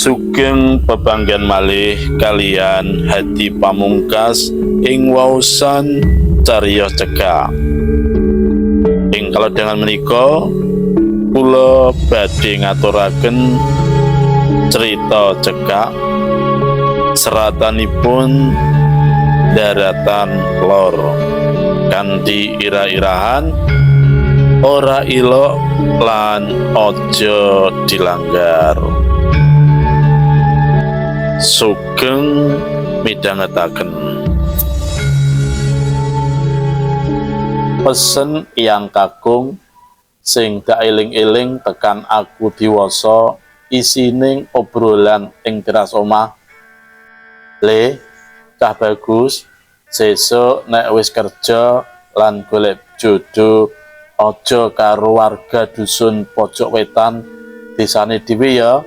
Sugeng pepanggihan malih kaliyan Hadi Pamungkas ing waosan cariyos cekak. Ing kalodhangan menika kula badhe ngaturaken cerita cekak seratanipun Daratan Lor kanthi irah-irahan Ora Ilok lan Aja Dilanggar. Sugeng midhangetaken. Pesen Eyang Kakung sing daeling-eling tekan aku diwasa isining obrolan ing teras omah. "Le, cah bagus, sesuk nek wis kerja lan golek jodoh aja karo warga dusun pojok wetan desane dhewe ya."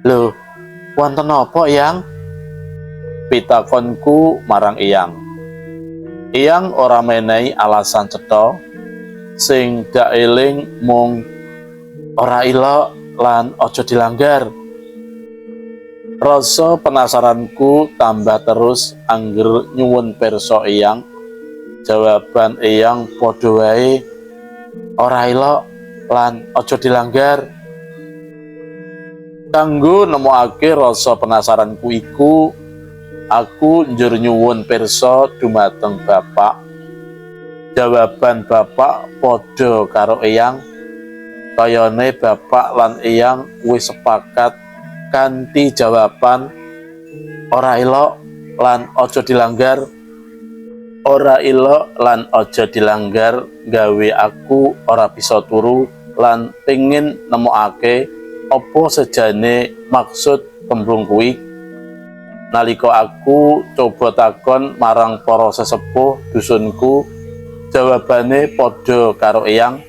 "Lho, wonten apa, Yang?" pitakonku marang Eyang. Eyang ora menehi alasan cetha, sing daeling mung ora ilok lan aja dilanggar. Rasa penasaranku tambah terus angger nyuwun pirsa Eyang. Jawaban Eyang padha wae, ora ilok lan aja dilanggar. Kanggo nemokake rasa penasaranku iku, aku njur nyuwun pirsa dumateng bapak. Jawaban bapak padha karo Eyang. Kayane bapak lan Eyang wis sepakat kanthi jawaban ora ilok lan aja dilanggar. Ora ilok lan aja dilanggar gawe aku ora bisa turu lan pengin nemokake apa sejane maksud tembung kuwi. Nalika aku coba takon marang para sesepuh dusunku, jawabane padha karo Eyang.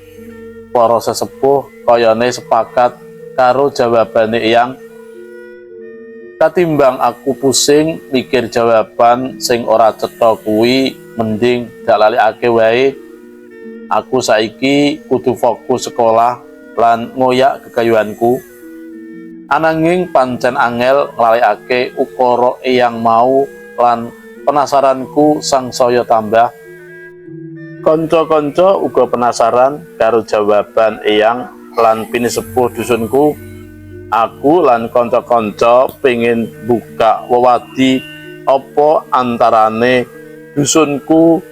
Para sesepuh kayane sepakat karo jawabane Eyang. Katimbang aku pusing mikir jawaban sing ora cetha kuwi, mending dak lalekake wae. Aku saiki kudu fokus sekolah lan ngoyak gegayuhanku. Ananging pancen angel nglalekake ukara Eyang mau lan penasaranku sangsaya tambah. Kanca-kanca uga penasaran karo jawaban Eyang lan pinisepuh dusunku. Aku lan kanca-kanca pengin buka wewadi apa antarane dusunku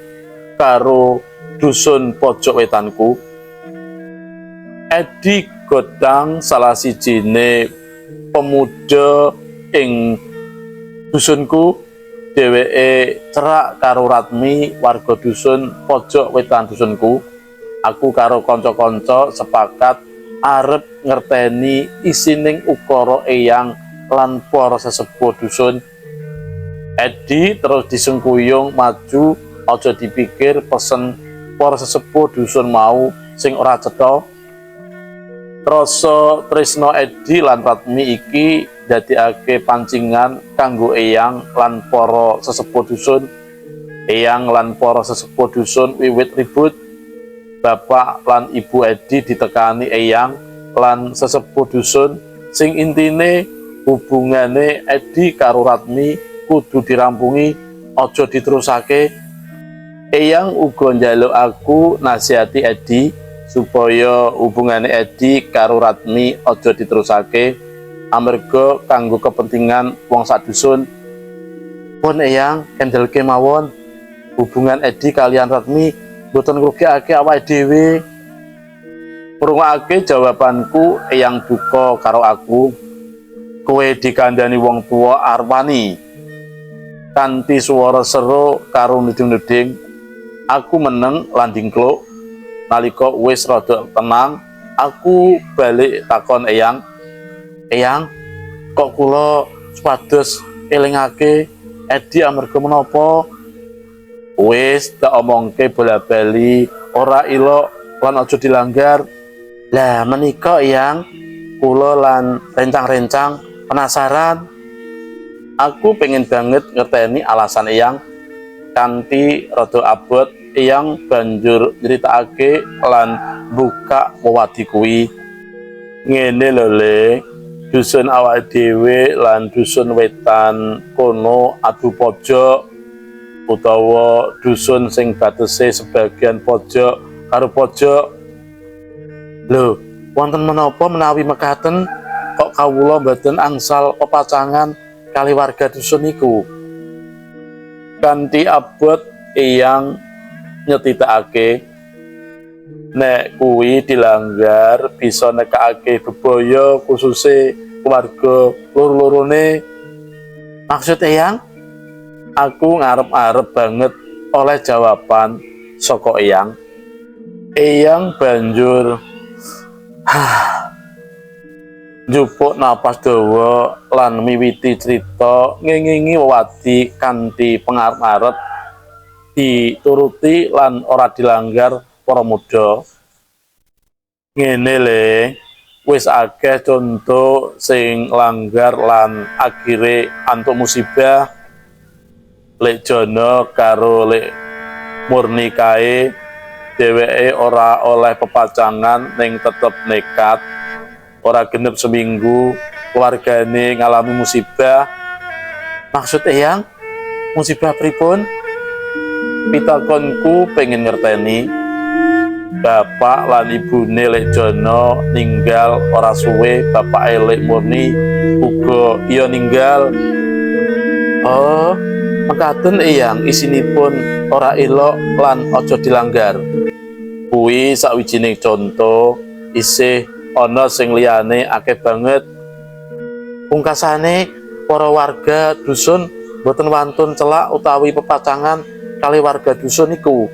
karo dusun pojok wetanku. Edi Godang, salah sijine pemuda ing dusunku, dheweke cerak karo Ratmi, warga dusun pojok wetan dusunku. Aku karo kanca-kanca sepakat arep ngerteni isining ukara Eyang lan para sesepuh dusun. Edi terus disengkuyung maju, aja dipikir pesen para sesepuh dusun mau sing ora cetha. Rasa tresna Edi lan Ratmi iki dadekake pancingan kanggo Eyang lan para sesepuh dusun. Eyang lan para sesepuh dusun wiwit ribut. Bapak lan Ibu Edi ditekani Eyang lan sesepuh dusun sing intine hubungane Edi karo Ratmi kudu dirampungi, aja diterusake. Eyang uga njaluk aku nasihati Edi supaya hubungane Edi karo Ratmi aja diterusake amarga kanggo kepentingan wong sak dusun. "Pun, Eyang, kendelke mawon. Hubungan Edi kaliyan Ratmi mboten ngrugikake awake dhewe." Ngrungokake jawabanku, Eyang duka karo aku. "Kowe dikandani wong tuwa arep wani." Kanthi swara seru karo nuding-nuding, aku meneng lan dingkluk. Nalika wis rada tenang, aku balik takon Eyang. "Eyang, kok kula supados elingake Edi amarga menapa?" "Wis tak omongke bola-bali, ora ilok lan aja dilanggar." "Lah menika, Eyang, kula lan rencang-rencang penasaran." Aku pengen banget ngerteni alasan Eyang. Kanthi rada abot, Eyang banjur nyritakake lan buka wewadi kuwi. "Ngene lho, Le. Dusun awake dhewe lan dusun wetan kono adu pojok utawa dusun sing batese sebagian pojok karo pojok. Lho, wonten menapa menawi mekaten kok kawula mboten angsal pepacangan kalih warga dusun niku? Kanthi abot Eyang nyetitakake nek kuwi dilanggar bisa nekakake bebaya, khususe keluarga loro-lorone. Maksud Eyang? Aku ngarep-arep banget oleh jawaban saka Eyang. Eyang banjur njupuk napas dawa lan miwiti crita ngengingi wewadi kanthi pengarep-arep dituruti lan ora dilanggar para muda. Ngene le, wis akeh conto sing langgar lan akhire antuk musibah. Lek Jono karo Lek Murni kae, dheweke ora oleh pepacangan ning tetep nekat. Ora genep seminggu keluargane ngalami musibah. Maksud Eyang, musibah pripun? Pitakonku pengen ngerteni. Bapak lan ibune Lek Jono ninggal, ora suwe bapak Lek Murni uga iya ninggal. Oh, mekaten Eyang isinipun ora elok lan aja dilanggar. Kuwi sawijining conto, isih ana sing liyane akeh banget. Pungkasane para warga dusun boten wantun celak utawi pepacangan kalih warga dusun iku.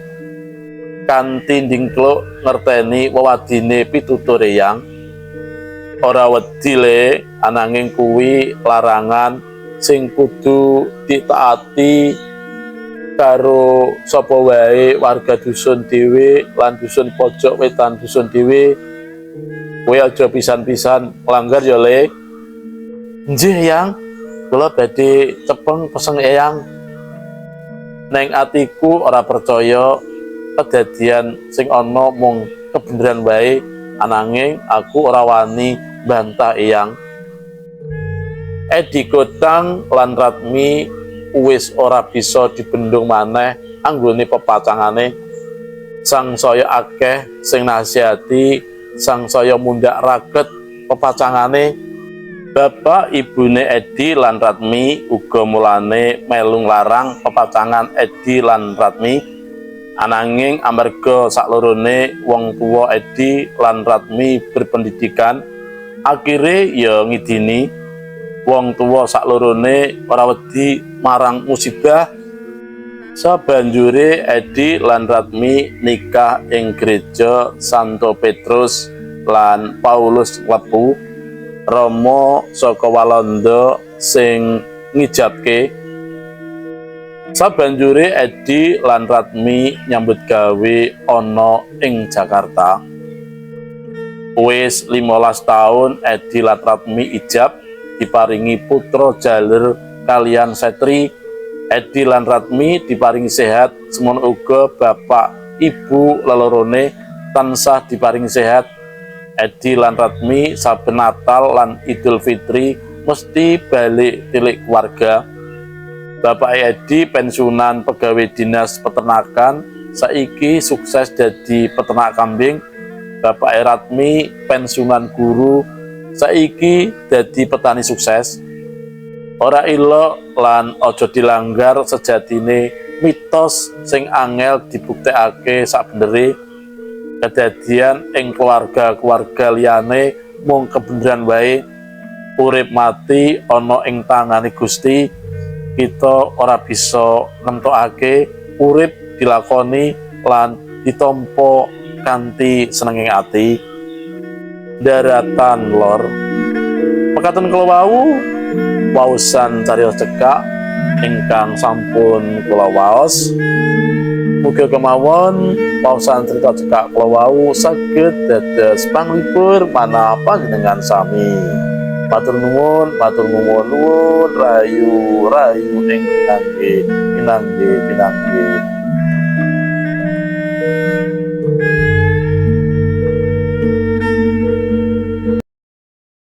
Kanthi ndingkluk ngerteni wewadine pitutur Eyang. Ora wedi le, ananging kuwi larangan sing kudu ditaati karo sapa wae, warga dusun dhewe lan dusun pojok wetan dusun dhewe. Kowe aja pisan-pisan langgar ya, Le. Nggih, Yang, kula badhe cepeng pesen Eyang. Neng atiku ora percaya kedadian sing ana mung kebenaran wae, ananging aku ora wani bantah Eyang. Edi Kotang lan Ratmi wis ora bisa dibendung maneh anggone pepacangane. Sangsaya akeh sing nasihati, sangsaya mundhak raket pepacangane. Bapak ibune Edi lan Ratmi uga mulane melu nglarang pepacangan Edi lan Ratmi. Ananging amarga saklorone wong tuwa Edi lan Ratmi berpendidikan, akhire ya ngidini. Wong tuwa saklorone ora wedi marang musibah. Sabanjure Edi lan Ratmi nikah ing gereja Santo Petrus lan Paulus Klepu. Rama saka Walanda sing ngijabke. Sabanjure Edi lan Ratmi nyambut gawe ana ing Jakarta. Wis 15 tahun Edi lan Ratmi ijab, diparingi putra jaler kaliyan Setri. Edi lan Ratmi diparingi sehat, semono uga bapak ibu lelorone tansah diparingi sehat. Edi lan Ratmi saben Natal lan Idul Fitri mesti balik tilik keluarga. Bapak Edi pensiunan pegawai dinas peternakan, saiki sukses dadi peternak kambing. Bapak Ratmi pensiunan guru, saiki dadi petani sukses. Ora ilok lan aja dilanggar sejatine mitos sing angel dibuktekake sakbenere. Kedadian ing keluarga-keluarga liyane mung kebenaran wae. Urip mati ana ing tangane Gusti, kita ora bisa nentokake. Urip dilakoni lan ditampa kanthi senenging ati. Daratan Lor. Mekaten kala wau waosan cariyos cekak ingkang sampun kula waos. Mugi kemawon waosan cerita cekak kala wau saged dados panglipur manah panjenengan sami. Matur nuwun, matur nuwun, nuwun rahayu, rahayu ing pinanggih, pinanggih, pinanggih.